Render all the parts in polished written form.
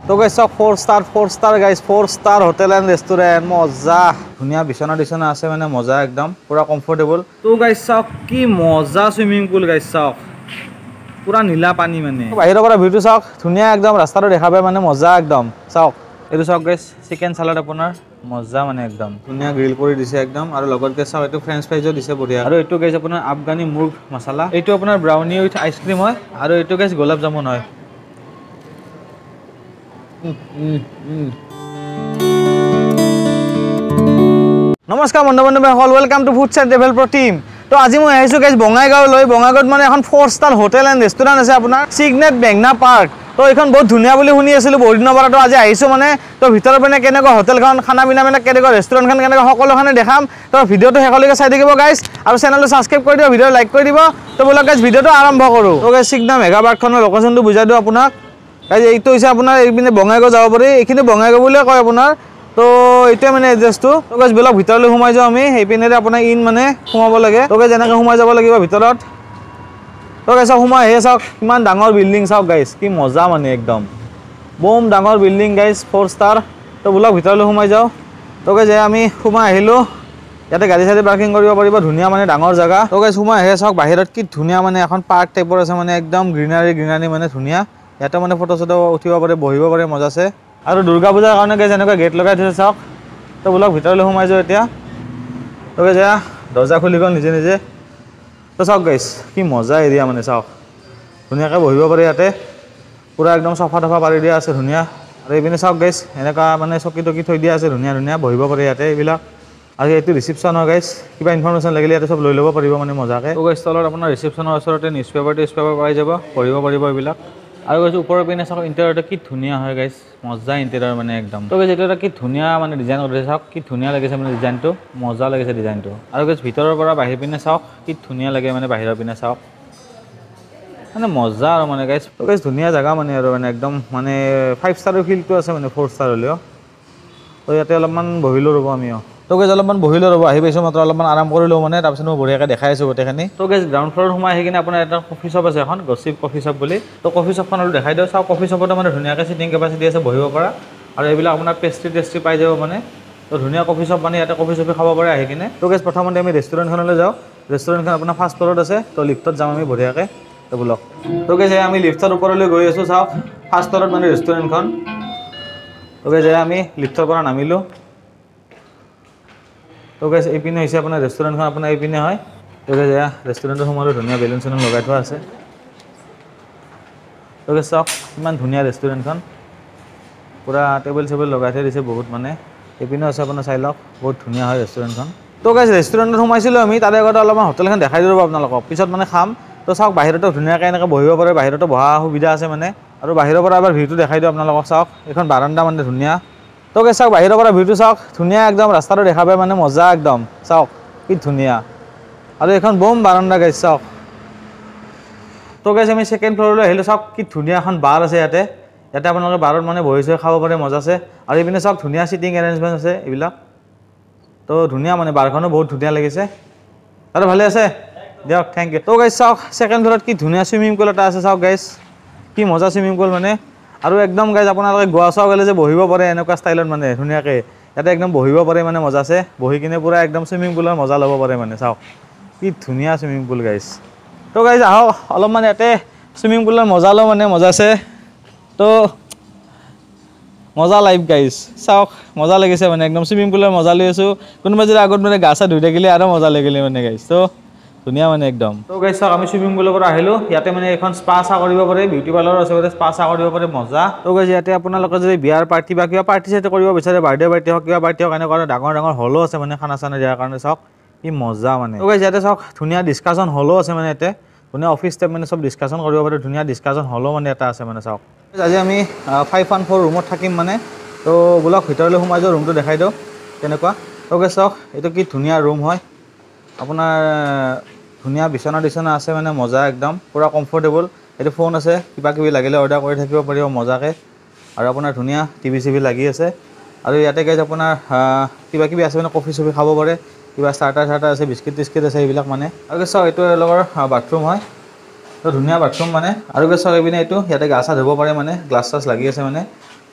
তো গাইস সব 4 star guys, 4 star hotel and restaurant. মজা, ধুনিয়া বিছনা টিছনা আছে, মানে মজা একদম পুৰা কমফৰ্টেবল। তো গাইস সব কি মজা সুইমিং পুল গাইস, সব পুৰা নীলা পানী, মানে বাহিৰৰ পৰা ভিউটো চাওক ধুনিয়া একদম, ৰাস্তাটো দেখা পায় মানে মজা একদম। চাওক এইটো চাওক গাইস, চিকেন চালাড আপোনাৰ মজা মানে একদম ধুনিয়া গ্ৰিল কৰি দিছে একদম। আৰু লগত গাইস চাওক এইটো ফ্ৰেঞ্চ ফ্ৰাইজো দিছে বঢ়িয়া। আৰু এইটো গাইস আপোনাৰ আফগানি মুৰ্গ মছলা, এইটো আপোনাৰ ব্ৰাউনি উইথ আইচক্ৰীম হয়। আৰু এইটো গাইস গোলাপ জামুন হয়। নমস্কাৰ বন্ধু বান্ধৱীসকল, welcome to foods and travel pro team. তো আজি মই আহিছোঁ গাইজ বঙাইগাঁৱলৈ। বঙাইগাঁৱত মানে এখন 4 ষ্টাৰ হোটেল এণ্ড ৰেষ্টুৰেণ্ট আছে আপোনাৰ, চিগনেট মেঘনা পাৰ্ক। তো এইখন বহুত ধুনীয়া বুলি শুনি আছিলোঁ বহুত দিনৰ পৰা, তো আজি আহিছোঁ মানে। তো ভিতৰৰ পিনে কেনেকুৱা হোটেলখন, খানা পিনা মানে কেনেকুৱা, ৰেষ্টুৰেণ্টখন কেনেকুৱা, সকলোখনে দেখাম। তো ভিডিঅ'টো শেষলৈকে চাই থাকিব গাইজ, আৰু চেনেলটো ছাবস্ক্ৰাইব কৰি দিব, ভিডিঅ' লাইক কৰি দিব। তো বোলক গাইজ ভিডিঅ'টো আৰম্ভ কৰোঁ। তো গাইজ চিগনা মেঘা পাৰ্কখনৰ লোকেশ্যনটো বুজাই দিওঁ আপোনাক। গাইজ এইটো হৈছে আপোনাৰ এইপিনে বঙাইগাঁও যাব পাৰি, এইখিনি বঙাইগাঁও বুলিয়ে কয় আপোনাৰ। তো এইটোৱে মানে এড্ৰেছটো। তো গাইজ বোলক ভিতৰলৈ সোমাই যাওঁ আমি, সেইপিনেৰে আপোনাৰ ইন মানে সোমাব লাগে। তো গাইজ এনেকৈ সোমাই যাব লাগিব ভিতৰত। তো গাইজ চাওক সোমাই আহিয়ে চাওক কিমান ডাঙৰ বিল্ডিং, চাওক গাইজ কি মজা মানে একদম বম ডাঙৰ বিল্ডিং গাইজ, 4 ষ্টাৰ। তো বোলক ভিতৰলৈ সোমাই যাওঁ। তো গাইজ আমি সোমাই আহিলোঁ, ইয়াতে গাড়ী চাড়ী পাৰ্কিং কৰিব পাৰিব, ধুনীয়া মানে ডাঙৰ জেগা। তো গাইজ সোমাই আহিয়ে চাওক বাহিৰত কি ধুনীয়া মানে এখন পাৰ্ক টাইপৰ আছে, মানে একদম গ্ৰীনাৰী গ্ৰীনাৰী মানে ধুনীয়া। ইয়াতে মানে ফটো চটো উঠিব পাৰে, বহিব পাৰে, মজা আছে। আৰু দুৰ্গা পূজাৰ কাৰণে গাইজ এনেকুৱা গেট লগাই থৈছে চাওক। তো বোলক ভিতৰলৈ সোমাই যাওঁ এতিয়া। তো গাইজ এয়া দৰ্জা খুলি গ'ল নিজে নিজে। তো চাওক গাইজ কি মজা এৰিয়া মানে, চাওক ধুনীয়াকৈ বহিব পাৰে ইয়াতে, পূৰা একদম চফা তফা পাৰি দিয়া আছে ধুনীয়া। আৰু এইপিনে চাওক গাইজ এনেকুৱা মানে চকী টকী থৈ দিয়া আছে ধুনীয়া ধুনীয়া, বহিব পাৰে ইয়াতে এইবিলাক। আৰু এইটো ৰিচিপশ্যন হয় গাইজ, কিবা ইনফৰমেশ্যন লাগিলে ইয়াতে চব লৈ ল'ব পাৰিব মানে মজাকৈ। তো গাইজ তলত আপোনাৰ ৰিচিপশ্যনৰ ওচৰতে নিউজ পেপাৰ টিউজ পেপাৰ পাই যাব, পঢ়িব পাৰিব এইবিলাক। আৰু গাইজ ওপৰৰ পিনে চাওক ইণ্টেৰিয়ৰটো কি ধুনীয়া হয় গাইজ, মজা ইণ্টেৰিয়ৰ মানে একদম। তো গাইজ এইটো এটা কি ধুনীয়া মানে ডিজাইন কৰিছে চাওক, কি ধুনীয়া লাগিছে মানে ডিজাইনটো, মজা লাগিছে ডিজাইনটো। আৰু গাইজ ভিতৰৰ পৰা বাহিৰ পিনে চাওক কি ধুনীয়া লাগে মানে, বাহিৰৰ পিনে চাওক মানে মজা আৰু মানে গাইজ। তো গাইজ ধুনীয়া জেগা মানে, আৰু মানে একদম মানে 5 ষ্টাৰৰ ফিলটো আছে মানে, 4 ষ্টাৰ হ'লেও। তো ইয়াতে অলপমান বহিলোঁ ৰ'ব আমিও। তো গাইজ অলপমান বহিলোঁ ৰ'ব, আহি পাইছোঁ মাত্ৰ, অলপমান আৰাম কৰি লওঁ মানে, তাৰপিছত মই বঢ়িয়াকৈ দেখাই আছোঁ গোটেইখিনি। তো গাইজ গ্ৰাউণ্ড ফ্ল'ৰত সোমাই আহি কিনে আপোনাৰ এটা কফি শ্বপ আছে এখন, গছিপ কফি শ্বপ বুলি। তো কফি শ্বপখন অলপ দেখাই দিওঁ চাওক। কফি শ্বপতে মানে ধুনীয়াকৈ চিটিং কেপাচিটি আছে বহিব পৰা, আৰু এইবিলাক আপোনাৰ পেষ্ট্ৰি টেষ্ট্ৰি পাই যাব মানে। তো ধুনীয়া কফি শ্বপ মানে, ইয়াতে কফি চফি খাব পাৰে আহি কিনে। তো গাইজ প্ৰথমতে আমি ৰেষ্টুৰেণ্টখনলৈ যাওঁ। ৰেষ্টুৰেণ্টখন আপোনাৰ ফাৰ্ষ্ট ফ্ল'ৰত আছে, তো লিফ্টত যাম আমি বঢ়িয়াকৈ। তো বোলক। তো গাইজ আমি লিফ্টৰ ওপৰলৈ গৈ আছোঁ চাওক, ফাৰ্ষ্ট ফ্ল'ৰত মানে ৰেষ্টুৰেণ্টখন। তো গাইজ আমি লিফ্টৰ পৰা নামিলোঁ। তো গাইজ এইপিনে হৈছে আপোনাৰ ৰেষ্টুৰেণ্টখন, আপোনাৰ এইপিনে হয়। তো গাইজ এয়া ৰেষ্টুৰেণ্টৰ সোমালোঁ, ধুনীয়া বেলুন চেলুন লগাই থোৱা আছে। তো গাইজ চাওক কিমান ধুনীয়া ৰেষ্টুৰেণ্টখন, পূৰা টেবুল চেবুল লগাই থৈ দিছে বহুত মানে। এইপিনেও আছে আপোনাৰ, চাই লওক বহুত ধুনীয়া হয় ৰেষ্টুৰেণ্টখন। তো গাইজ ৰেষ্টুৰেণ্টত সোমাইছিলোঁ আমি, তাৰে আগতে অলপমান হোটেলখন দেখাই দিলোঁ আপোনালোকক, পিছত মানে খাম। তো চাওক বাহিৰতো ধুনীয়াকৈ এনেকৈ বহিব পাৰে, বাহিৰতো বহা সুবিধা আছে মানে। আৰু বাহিৰৰ পৰা এবাৰ ভিউটো দেখাই দিওঁ আপোনালোকক চাওক, এইখন বাৰাণ্ডা মানে ধুনীয়া। তো গাইজ চাওক বাহিৰৰ পৰা ভিউটো চাওক, ধুনীয়া একদম, ৰাস্তাটো দেখা পায় মানে মজা একদম, চাওক কি ধুনীয়া। আৰু এইখন বম বাৰাণ্ডা গাইজ চাওক। তো গাইজ আমি ছেকেণ্ড ফ্ল'ৰলৈ আহিলোঁ, চাওক কি ধুনীয়া এখন বাৰ আছে ইয়াতে। ইয়াতে আপোনালোকে বাৰত মানে বহি চহি খাব পাৰে, মজা আছে। আৰু এইপিনে চাওক ধুনীয়া চিটিং এৰেঞ্জমেণ্ট আছে এইবিলাক। তো ধুনীয়া মানে বাৰখনো বহুত ধুনীয়া লাগিছে। আৰু ভালে আছে দিয়ক, thank U. তো গাইজ চাওক ছেকেণ্ড ফ্ল'ৰত কি ধুনীয়া চুইমিং পুল এটা আছে চাওক গাইজ, কি মজা চুইমিং পুল মানে। আৰু একদম গাইজ আপোনালোকে গোৱা চোৱা গ'লে যে বহিব পাৰে এনেকুৱা ষ্টাইলত মানে ধুনীয়াকৈ, ইয়াতে একদম বহিব পাৰে মানে মজা আছে, বহি কিনে পূৰা একদম চুইমিং পুলৰ মজা ল'ব পাৰে মানে। চাওক কি ধুনীয়া চুইমিং পুল গাইজ। তো গাইজ আহক অলপমান ইয়াতে চুইমিং পুলৰ মজা লওঁ মানে, মজা আছে। তো মজা লাইফ গাইজ, চাওক মজা লাগিছে মানে একদম চুইমিং পুলৰ মজা লৈ আছোঁ। কোনোবা যদি আগত মানে গা চা ধুই থাকিলে আৰু মজা লাগিলে মানে গাইজ। তো ধুনীয়া মানে একদম। তো গাইজ চাওক আমি চুইমিং পুলৰ পৰা আহিলোঁ, ইয়াতে মানে এখন স্পা চা কৰিব পাৰে, বিউটি পাৰ্লাৰো আছে, স্পা চা কৰিব পাৰে মজা। তো গাইজ ইয়াতে আপোনালোকে যদি বিয়াৰ পাৰ্টি বা কিবা পাৰ্টি চাৰ্টি কৰিব বিচাৰে, বাৰ্থডে পাৰ্টি হওক কিবা পাৰ্টি হওক, এনেকুৱা ডাঙৰ ডাঙৰ হলো আছে মানে খানা চানা দিয়াৰ কাৰণে, চাওক কি মজা মানে। তো গাইজ ইয়াতে চাওক ধুনীয়া ডিছকাশ্যন হলো আছে মানে, ইয়াতে ধুনীয়া অফিচ টাইপ মানে চব ডিছকাশ্যন কৰিব পাৰে, ধুনীয়া ডিছকাশ্যন হলো মানে এটা আছে মানে। চাওক আজি আমি 514 ৰুমত থাকিম মানে। তো বোলক ভিতৰলৈ সোমাই যাওঁ, ৰুমটো দেখাই দিওঁ কেনেকুৱা। তো গাইজ চাওক এইটো কি ধুনীয়া ৰুম হয় আপোনাৰ, ধুনীয়া বিচনা টিচনা আছে মানে মজা একদম পূৰা কমফৰ্টেবল। এইটো ফোন আছে, কিবা কিবি লাগিলে অৰ্ডাৰ কৰি থাকিব পাৰিব মজাকৈ। আৰু আপোনাৰ ধুনীয়া টিভি চিভি লাগি আছে। আৰু ইয়াতে গাইজ আপোনাৰ কিবা কিবি আছে মানে, কফি চফি খাব পাৰে, কিবা ষ্টাৰ্টাৰ চাৰ্টাৰ আছে, বিস্কিট টিস্কিট আছে এইবিলাক মানে। আৰু চাওক এইটো এওঁলোকৰ বাথৰুম হয়, তো ধুনীয়া বাথৰুম মানে। আৰু চাওক এইপিনে এইটো ইয়াতে গা চা ধুব পাৰে মানে, গ্লাছ চাছ লাগি আছে মানে।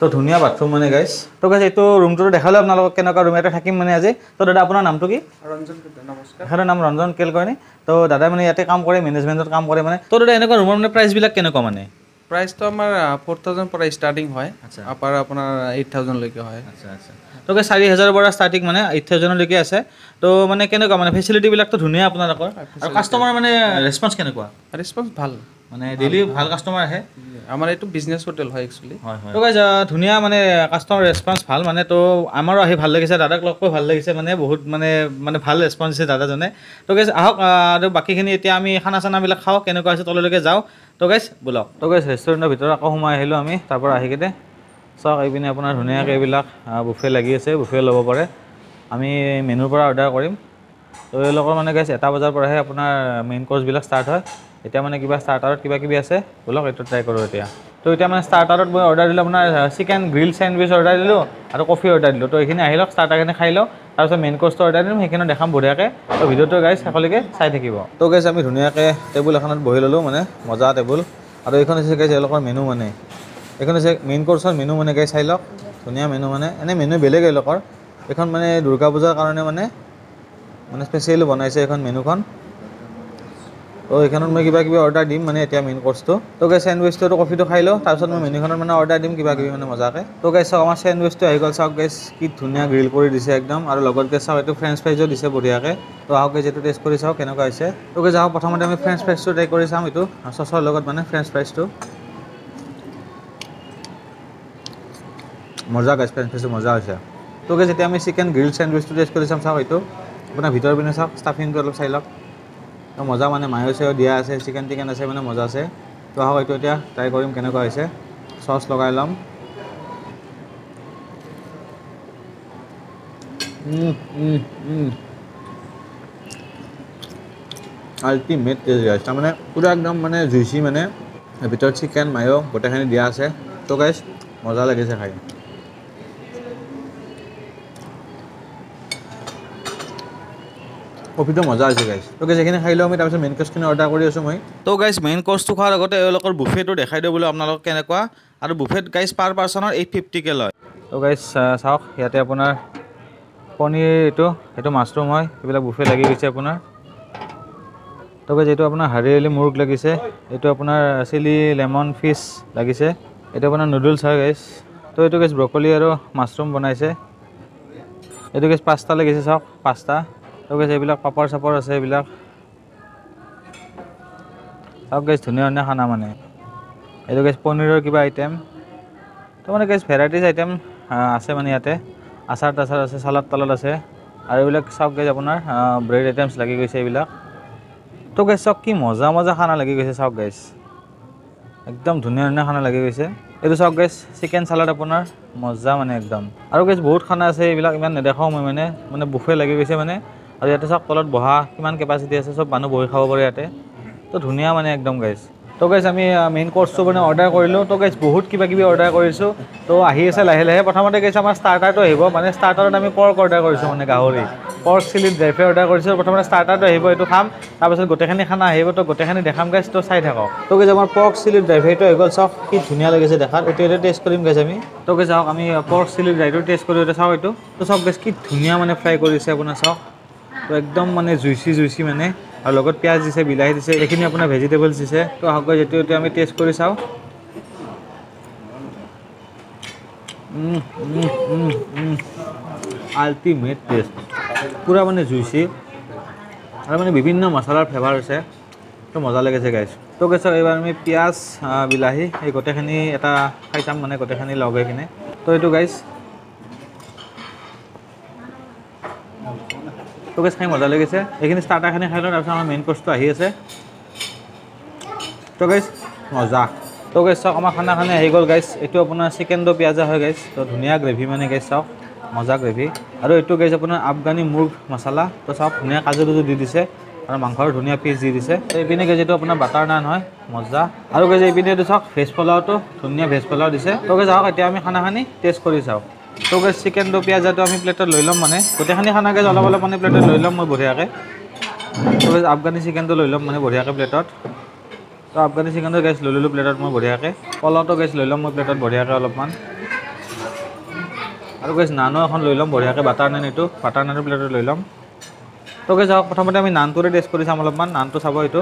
তো ধুনীয়া বাথৰুম মানে গাইজ। তো গাইজ এইটো ৰুমটো দেখালোঁ আপোনালোকক কেনেকুৱা ৰুম, ইয়াতে থাকিম মানে আজি। তো দাদা আপোনাৰ নামটো কি? ৰঞ্জন। নমস্কাৰ। তেখেতৰ নাম ৰঞ্জন কেলকৰ্ণী। তো দাদাই মানে ইয়াতে কাম কৰে, মেনেজমেণ্টত কাম কৰে মানে। তো দাদা এনেকুৱা ৰুমৰ মানে প্ৰাইচবিলাক কেনেকুৱা মানে? প্ৰাইচটো আমাৰ 4000 পৰা ষ্টাৰ্টিং হয়, আপাৰ আপোনাৰ 8000লৈকে হয়। আচ্ছা আচ্ছা। তো 4000ৰ পৰা ষ্টাৰ্টিং মানে 8000লৈকে আছে। তো মানে কেনেকুৱা মানে ফেচিলিটিবিলাকতো ধুনীয়া আপোনালোকৰ, আৰু কাষ্টমাৰ মানে ৰেচপঞ্চ কেনেকুৱা? ৰেচপঞ্চ ভাল মানে ডেইলি ভাল কাষ্টমাৰ আহে। আমাৰ এইটো বিজনেছ হোটেল হয় একচুৱেলি। হয় হয়। তো গাইজ ধুনীয়া মানে কাষ্টমাৰ ৰেচপঞ্চ ভাল মানে। তো আমাৰো আহি ভাল লাগিছে, দাদাক লগ পাই ভাল লাগিছে মানে, বহুত মানে মানে ভাল ৰেচপঞ্চ দিছে দাদাজনে। তো গাইজ আহক আৰু বাকীখিনি এতিয়া আমি খানা চানাবিলাক খাওঁ, কেনেকুৱা হৈছে তললৈকে যাওঁ। তো গাইজ ব'লক। তো গাইজ ৰেষ্টুৰেণ্টৰ ভিতৰত আকৌ সোমাই আহিলোঁ আমি। তাৰপৰা আহি কিনে চাওক এইপিনে আপোনাৰ ধুনীয়াকৈ এইবিলাক বুফে লাগি আছে, বুফে ল'ব পাৰে। আমি মেনুৰ পৰা অৰ্ডাৰ কৰিম। তো এওঁলোকৰ মানে গাইজ 1 বজাৰ পৰাহে আপোনাৰ মেইন কৰ্চবিলাক ষ্টাৰ্ট হয়। এতিয়া মানে কিবা ষ্টাৰ্টাৰত কিবা কিবি আছে, ব'লক এইটো ট্ৰাই কৰোঁ এতিয়া। তো এতিয়া মানে ষ্টাৰ্টাৰত মই অৰ্ডাৰ দিলোঁ আপোনাৰ চিকেন গ্ৰিল চেণ্ডউইচ অৰ্ডাৰ দিলোঁ আৰু কফি অৰ্ডাৰ দিলোঁ। তো এইখিনি আহি লওক, ষ্টাৰ্টাৰখিনি খাই লওক, তাৰপিছত মেইন কৰ্চটো অৰ্ডাৰ দিম, সেইখিনিও দেখাম বঢ়িয়াকৈ। তো ভিডিঅ'টো গাইজ শেষলৈকে চাই থাকিব। তো গাইজ আমি ধুনীয়াকৈ টেবুল এখনত বহি ল'লোঁ মানে, মজা টেবুল। আৰু এইখন হৈছে গাইজ এওঁলোকৰ মেনু মানে, এইখন হৈছে মেইন কৰ্চৰ মেনু মানে গাইজ চাই লওক, ধুনীয়া মেনু মানে। এনেই মেনু বেলেগ এওঁলোকৰ, এইখন মানে দুৰ্গা পূজাৰ কাৰণে মানে মানে স্পেচিয়েলি বনাইছে এইখন মেনুখন। তো এইখনত মই কিবা কিবি অৰ্ডাৰ দিম মানে এতিয়া মেইন কৰ্চটো। তো গাইজ চেণ্ডউইচটো আৰু কফিটো খাই লওঁ, তাৰপিছত মই মেনুখনত মানে অৰ্ডাৰ দিম কিবা কিবি মানে মজাকৈ। তো গাইজ চাওক আমাৰ চেণ্ডউইচটো আহি গ'ল। চাওক গাইজ কি ধুনীয়া গ্ৰিল কৰি দিছে একদম, আৰু লগত গাইজ চাওক এইটো ফ্ৰেঞ্চ ফ্ৰাইজো দিছে বঢ়িয়াকৈ। তো আহক গাইজ এইটো টেষ্ট কৰি চাওক কেনেকুৱা হৈছে। তো গাইজ আহক প্ৰথমতে আমি ফ্ৰেঞ্চ ফ্ৰাইজটো ট্ৰাই কৰি চাম, এইটো চচৰ লগত মানে ফ্ৰেঞ্চ ফ্ৰাইজটো মজা গাইজ, ফ্ৰেঞ্চ ফ্ৰাইজটো মজা হৈছে। তো গাইজ এতিয়া আমি চিকেন গ্ৰিল চেণ্ডউইচটো টেষ্ট কৰি চাম। চাওক এইটো আপোনাৰ ভিতৰৰ পিনে চাওক, ষ্টাফিংটো অলপ চাই লওক, মজা মানে, মায়ো চায়ো দিয়া আছে, চিকেন টিকেন আছে মানে মজা আছে। তো আহক এইটো এতিয়া ট্ৰাই কৰিম কেনেকুৱা হৈছে। চচ লগাই ল'ম। আল্টিমেট টেষ্ট গাইজ, তাৰমানে পূৰা একদম মানে জুইচি মানে, ভিতৰত চিকেন মায়ো গোটেইখিনি দিয়া আছে। তো গাইজ মজা লাগিছে খাই। কফিটো মজা হৈছে গাইজ। তো গাইজ এইখিনি খাই লওঁ আমি, তাৰপিছত মেইন কৰ্চখিনি অৰ্ডাৰ কৰি আছোঁ মই। তো গাইজ মেইন কৰ্চটো খোৱাৰ আগতে এওঁলোকৰ বুফেটো দেখাই দিওঁ বোলো আপোনালোকক কেনেকুৱা। আৰু বুফেত গাইজ পাৰ পাৰ্চনৰ 850কৈ লয়। তো গাইজ চাওক ইয়াতে আপোনাৰ পনীৰ, এইটো মাছৰুম হয়, এইবিলাক বুফে লাগি গৈছে আপোনাৰ। তো গাইজ এইটো আপোনাৰ হাৰিয়ালি মুৰ্গ লাগিছে, এইটো আপোনাৰ চিলি লেমন ফিছ লাগিছে, এইটো আপোনাৰ নুডলছ হয় গাইজ। তো এইটো গাইজ ব্ৰকলি আৰু মাছৰুম বনাইছে। এইটো গাইজ পাস্তা লাগিছে, চাওক পাস্তা। তো গাইজ এইবিলাক পাপৰ চাপৰ আছে, এইবিলাক চাওক গাইজ ধুনীয়া ধুনীয়া খানা মানে। এইটো গাইজ পনীৰৰ কিবা আইটেম। তো মানে গাইজ ভেৰাইটিজ আইটেম আছে মানে ইয়াতে, আচাৰ তাচাৰ আছে, চালাড তালাড আছে। আৰু এইবিলাক চাওক গাইজ আপোনাৰ ব্ৰেড আইটেমছ লাগি গৈছে এইবিলাক। তো গাইজ চাওক কি মজা মজা খানা লাগি গৈছে। চাওক গাইজ একদম ধুনীয়া ধুনীয়া খানা লাগি গৈছে। এইটো চাওক গাইজ চিকেন চালাড আপোনাৰ মজা মানে একদম। আৰু গাইজ বহুত খানা আছে, এইবিলাক ইমান নেদেখাওঁ মই মানে, মানে বুফে লাগি গৈছে মানে। আৰু ইয়াতে চাওক তলত বহা কিমান কেপাচিটি আছে, চব মানুহ বহি খাব পাৰে ইয়াতে। তো ধুনীয়া মানে একদম গাইজ। তো গাইজ আমি মেইন কৰ্চটো মানে অৰ্ডাৰ কৰিলোঁ। তো গাইজ বহুত কিবা কিবি অৰ্ডাৰ কৰিছোঁ, তো আহি আছে লাহে লাহে। প্ৰথমতে গাইজ আমাৰ ষ্টাৰ্টাৰটো আহিব মানে, ষ্টাৰ্টাৰত আমি পৰ্ক অৰ্ডাৰ কৰিছোঁ মানে, গাহৰি pork chilli dry fry order কৰিছোঁ। প্ৰথমতে ষ্টাৰ্টাৰটো আহিব, এইটো খাম, তাৰপিছত গোটেইখিনি খানা আহিব। তো গোটেইখিনি দেখাম গাইজ, তো চাই থাকক। তো গাইজ আমাৰ পৰ্ক চিলি ড্ৰাই ফ্ৰাইটো আহি গ'ল। চাওক কি ধুনীয়া লাগিছে দেখাত, এইটো এতিয়া টেষ্ট কৰিম গাইজ আমি। তো গাইজ আহক আমি পৰ্ক চিলি ড্ৰাইটো টেষ্ট কৰোঁ এতিয়া। চাওক এইটো, তো চাওক গাইজ কি ধুনীয়া মানে ফ্ৰাই কৰিছে আপোনাৰ। চাওক তো একদম মানে জুইচি জুইচি মানে, আৰু লগত পিঁয়াজ দিছে, বিলাহী দিছে, এইখিনি আপোনাৰ ভেজিটেবলছ দিছে। তো আহক গাইজ এইটো এতিয়া আমি টেষ্ট কৰি চাওঁ। আল্টিমেট টেষ্ট, পূৰা মানে জুইচি আৰু মানে বিভিন্ন মছলাৰ ফ্লেভাৰ আছে। তো মজা লাগিছে গাইজ। তো গাইজ এইবাৰ আমি পিঁয়াজ বিলাহী এই গোটেইখিনি এটা খাই চাম মানে, গোটেইখিনি লগাই কিনে। তো এইটো গাইজ, তো গাইজ খাই মজা লাগিছে। এইখিনি ষ্টাৰ্টাৰখিনি খাই লওঁ, তাৰপিছত আমাৰ মেইন কৰ্চটো আহি আছে। তো গাইজ মজা। তো গাইজ চাওক আমাৰ খানাখানি আহি গ'ল গাইজ। এইটো আপোনাৰ চিকেন দ পিঁয়াজা হয় গাইজ। তো ধুনীয়া গ্ৰেভি মানে গাইজ, চাওক মজা গ্ৰেভি। আৰু এইটো গাইজ আপোনাৰ আফগানী মুৰ্গ মছলা। তো চাওক ধুনীয়া কাজু দুজু দি দিছে আৰু মাংসৰ ধুনীয়া পিচ দি দিছে। তো এইপিনে গাইজ এইটো আপোনাৰ বাটাৰ নান হয়, মজা। আৰু গাইজ এইপিনে এইটো চাওক ভেজ পোলাওটো, ধুনীয়া ভেজ পোলাও দিছে। তো গাইজ আহক এতিয়া আমি খানাখানি টেষ্ট কৰি চাওঁ। তো গাইজ চিকেন দ পিঁয়াজাটো আমি প্লেটত লৈ ল'ম মানে, গোটেইখিনি খানা গাইজ অলপ অলপ মানে প্লেটত লৈ ল'ম মই বঢ়িয়াকৈ। তো গাইজ আফগানী চিকেনটো লৈ ল'ম মানে বঢ়িয়াকৈ প্লেটত। তো আফগানী চিকেনটো গাইজ লৈ ল'লোঁ প্লেটত মই বঢ়িয়াকৈ। পোলাওটো গাইজ লৈ ল'ম মই প্লেটত বঢ়িয়াকৈ অলপমান। আৰু গাইজ নানো এখন লৈ ল'ম বঢ়িয়াকৈ, বাটাৰ নান, এইটো বাটাৰ নানৰ প্লেটত লৈ ল'ম। তো গাইজ আহক প্ৰথমতে আমি নানটোৰে টেষ্ট কৰি চাম অলপমান, নানটো চাব এইটো।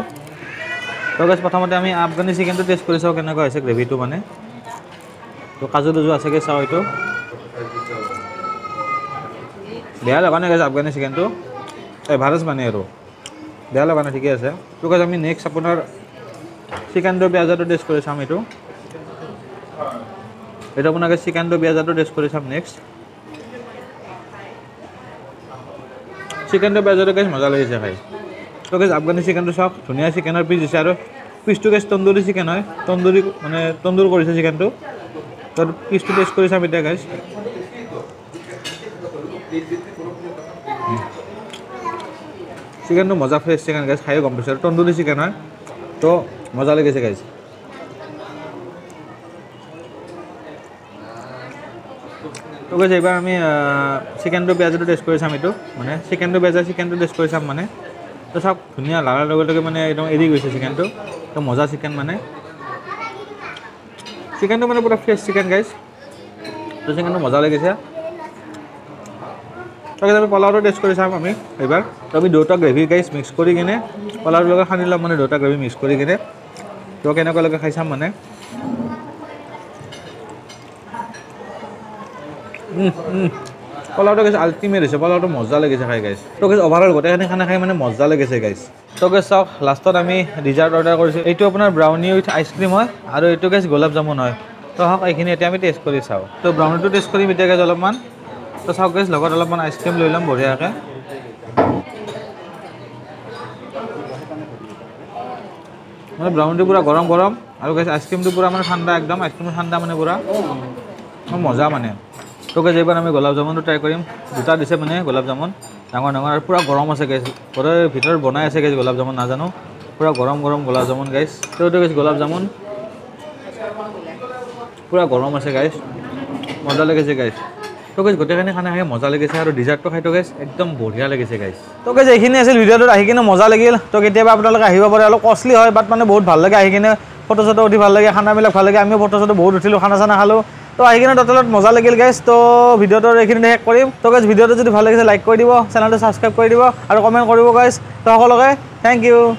তো গাইজ প্ৰথমতে আমি আফগানী চিকেনটো টেষ্ট কৰি চাওঁ কেনেকুৱা হৈছে গ্ৰেভিটো মানে। তো কাজু দুজু আছে চাওঁ, এইটো বেয়া লগা নাই গাইজ আফগানী চিকেনটো, এভাৰেজ মানে আৰু বেয়া লগা নাই, ঠিকে আছে। তো গাইজ আমি নেক্সট আপোনাৰ চিকেনটো পিঁয়াজাটো টেষ্ট কৰি চাম। এইটো এইটো আপোনাক চিকেনটো পিঁয়াজাটো টেষ্ট কৰি চাম নেক্সট। চিকেনটো পিঁয়াজাটো গাইজ মজা লাগিছে খাই। তো গাইজ আফগানী চিকেনটো চাওক, ধুনীয়া চিকেনৰ পিচ দিছে আৰু পিচটো গাইজ তন্দুৰী চিকেন হয়, তন্দুৰী মানে তন্দুৰ কৰিছে চিকেনটো। তো পিচটো টেষ্ট কৰি চাম এতিয়া গাইজ। চিকেনটো মজা, ফ্ৰেছ চিকেন গাইজ, খায়ো গম পাইছোঁ আৰু তন্দুৰী চিকেন হয়, তো মজা লাগিছে গাইজ। তো গাইজ এইবাৰ আমি চিকেনটো পিঁয়াজটো টেষ্ট কৰি চাম। এইটো মানে চিকেনটো পিঁয়াজ চিকেনটো টেষ্ট কৰি চাম মানে। তো চাওক ধুনীয়া লাগাৰ লগে লগে মানে একদম এৰি গৈছে চিকেনটো, তো মজা চিকেন মানে। চিকেনটো মানে পূৰা ফ্ৰেছ চিকেন গাইজ, তো চিকেনটো মজা লাগিছে। তো আমি পোলাওটো টেষ্ট কৰি চাম আমি এইবাৰ। তো আমি দুটা গ্ৰেভি গাইজ মিক্স কৰি কিনে পোলাওৰ লগত সানি ল'ম মানে, দুটা গ্ৰেভি মিক্স কৰি কিনে তো কেনেকুৱা লাগে খাই চাম মানে। পোলাওটো গাইজ আল্টিমেট হৈছে, পোলাওটো মজা লাগিছে খাই গাইজ। তো গাইজ অভাৰঅল গোটেইখিনি খানা খাই মানে মজা লাগিছে গাইজ। তো গাইজ চাওক লাষ্টত আমি ডিজাৰ্ট অৰ্ডাৰ কৰিছোঁ, এইটো আপোনাৰ ব্ৰাউনি উইথ আইচক্ৰীম হয় আৰু এইটো গাইজ গোলাপ জামুন হয়। তো আহক এইখিনি এতিয়া আমি টেষ্ট কৰি চাওঁ। তো ব্ৰাউনিটো টেষ্ট কৰিম এতিয়া গাইজ অলপমান। তো চাওক গাইজ লগত অলপমান আইচক্ৰীম লৈ ল'ম বঢ়িয়াকৈ। মানে ব্ৰাউনিটো পূৰা গৰম গৰম আৰু গাইজ আইচক্ৰীমটো পূৰা মানে ঠাণ্ডা, একদম আইচক্ৰীমটো ঠাণ্ডা মানে পূৰা মজা মানে। তো গাইজ এইবাৰ আমি গোলাপ জামুনটো ট্ৰাই কৰিম, দুটা দিছে মানে গোলাপ জামুন ডাঙৰ ডাঙৰ আৰু পূৰা গৰম আছে গাইজ, ঘৰৰ ভিতৰত বনাই আছে গাইজ গোলাপ জামুন, নাজানো পূৰা গৰম গৰম গোলাপ জামুন গাইজ। তো এইটো গাইজ গোলাপ জামুন পূৰা গৰম আছে গাইজ, মজা লাগিছে গাইজ। তো গাইজ গোটেইখিনি খানা খাই মজা লাগিছে আৰু ডিজাৰ্টটো খাই তো গাইজ একদম বঢ়িয়া লাগিছে গাইজ। তো গাইজ এইখিনি আছিল ভিডিঅ'টোত, আহি কিনে মজা লাগিল। তো কেতিয়াবা আপোনালোকে আহিব পাৰে, অলপ কষ্টলি হয় বাট মানে বহুত ভাল লাগে আহি কিনে, ফটো চটো উঠি ভাল লাগে, খানাবিলাক ভাল লাগে। আমিও ফটো চটো বহুত উঠিলোঁ, খানা চানা খালোঁ। তো আহি কিনে টোটেলত মজা লাগিল গাইজ। তো ভিডিঅ'টো এইখিনিতে শেষ কৰিম। তো গাইজ ভিডিঅ'টো যদি ভাল লাগিছে লাইক কৰি দিব, চেনেলটো ছাবস্ক্ৰাইব কৰি দিব আৰু কমেণ্ট কৰিব গাইজ। তো সকলোকে thank U.